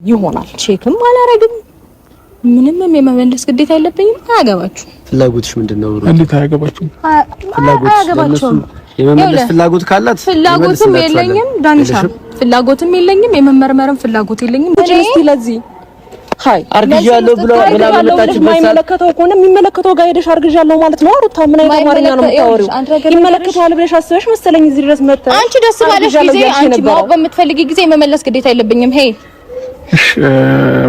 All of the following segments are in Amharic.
ይሆናል። Check ም አላረግም፣ ምንም የመመለስ ግዴታ የለብኝም። አያገባችሁ። ፍላጎትሽ ምንድን ነው? እንዴት አያገባችሁም? አያገባቸውም። የመመለስ ፍላጎት ካላት ፍላጎትም የለኝም ዳንሻ፣ ፍላጎትም የለኝም፣ የመመርመርም ፍላጎት የለኝም። እስቲ ለዚህ ሃይ አርግዣለሁ ብሎ ብላ በመጣችበት የማይመለከተው ከሆነ የሚመለከተው ጋር ሄደሽ አርግዣለሁ ማለት ነው። ሩታ ምን አይነት አማርኛ ነው የምታወሪው? ይመለከተዋል ብለሽ አስበሽ መሰለኝ እዚህ ድረስ መጥተሽ። አንቺ ደስ ባለሽ ጊዜ፣ አንቺ ማወቅ በምትፈልጊ ጊዜ የመመለስ ግዴታ የለብኝም። Hey፣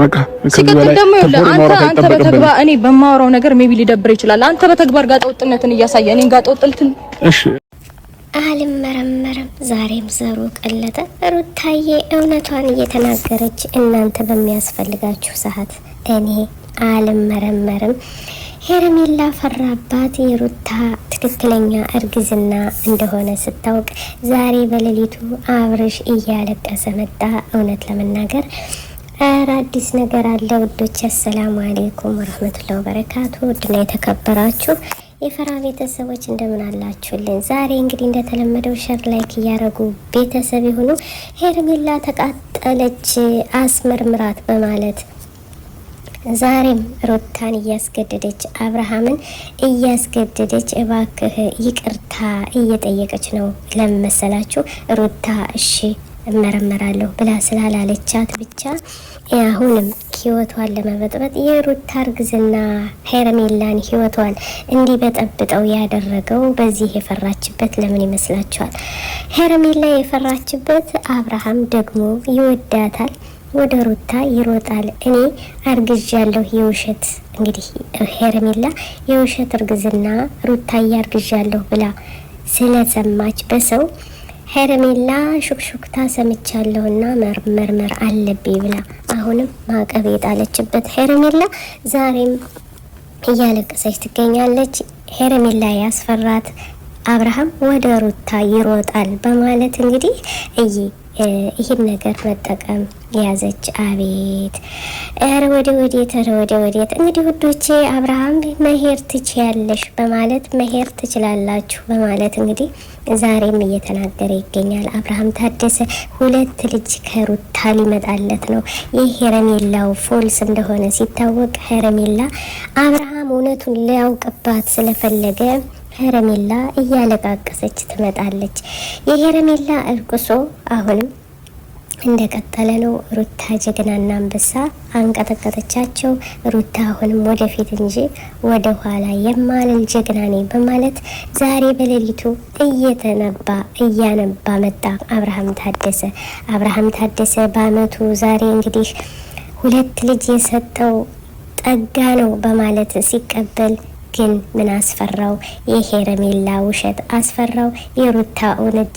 በቃ ሲቀጥል ደግሞ አንተ በተግባር እኔ በማወራው ነገር maybe ሊደብር ይችላል። አንተ በተግባር ጋጠ ወጥነትን እያሳየ እኔን ጋጠ ወጥልትን እሺ አልመረመረም። ዛሬም ዘሩ ቀለጠ። ሩታዬ እውነቷን እየተናገረች እናንተ በሚያስፈልጋችሁ ሰዓት እኔ አልመረመርም። ሄርሜላ ፈራባት። የሩታ ትክክለኛ እርግዝና እንደሆነ ስታውቅ ዛሬ በሌሊቱ አብርሽ እያለቀሰ መጣ። እውነት ለመናገር ኧረ አዲስ ነገር አለ ውዶች። አሰላሙ አሌይኩም ወረህመቱላሂ ወበረካቱ። ውድና የተከበራችሁ የፈራ ቤተሰቦች እንደምን አላችሁልን? ዛሬ እንግዲህ እንደተለመደው share like እያደረጉ ቤተሰብ የሆኑ ሄርሜላ ተቃጠለች አስመርምራት በማለት ዛሬም ሩታን እያስገደደች፣ አብርሃምን እያስገደደች እባክህ ይቅርታ እየጠየቀች ነው። ለምን መሰላችሁ? ሩታ እሺ እመረመራለሁ ብላ ስላላለቻት ብቻ አሁንም ህይወቷን ለመበጥበጥ፣ የሩታ እርግዝና ሄርሜላን ህይወቷን እንዲበጠብጠው ያደረገው በዚህ የፈራችበት ለምን ይመስላችኋል? ሄርሜላ የፈራችበት አብርሃም ደግሞ ይወዳታል፣ ወደ ሩታ ይሮጣል። እኔ አርግዣለሁ የውሸት፣ እንግዲህ ሄርሜላ የውሸት እርግዝና ሩታ እያርግዣለሁ ብላ ስለሰማች በሰው ሄርሜላ ሹክሹክታ ሰምቻለሁና መርመር አለብኝ ብላ አሁንም ማዕቀብ የጣለችበት ሄርሜላ ዛሬም እያለቀሰች ትገኛለች። ሄርሜላ ያስፈራት አብርሃም ወደ ሩታ ይሮጣል በማለት እንግዲህ ይህን ነገር መጠቀም ያዘች። አቤት ኧረ ወደ ወዴት፣ ኧረ ወደ ወዴት። እንግዲህ ውዶቼ አብርሃም መሄድ ትችያለሽ በማለት፣ መሄድ ትችላላችሁ በማለት እንግዲህ ዛሬም እየተናገረ ይገኛል። አብርሃም ታደሰ ሁለት ልጅ ከሩታ ሊመጣለት ነው። ይህ ሄረሜላው false እንደሆነ ሲታወቅ ሄረሜላ አብርሃም እውነቱን ሊያውቅባት ስለፈለገ ሄረሜላ እያለቃቀሰች ትመጣለች። የሄረሜላ እርቁሶ አሁንም እንደቀጠለ ነው። ሩታ ጀግናና አንበሳ አንቀጠቀጠቻቸው። ሩታ አሁንም ወደፊት እንጂ ወደ ኋላ የማልል ጀግና ነኝ በማለት ዛሬ በሌሊቱ እየተነባ እያነባ መጣ አብርሃም ታደሰ። አብርሃም ታደሰ በአመቱ ዛሬ እንግዲህ ሁለት ልጅ የሰጠው ጠጋ ነው በማለት ሲቀበል ግን ምን አስፈራው? የሄረሜላ ውሸት አስፈራው። የሩታ እውነት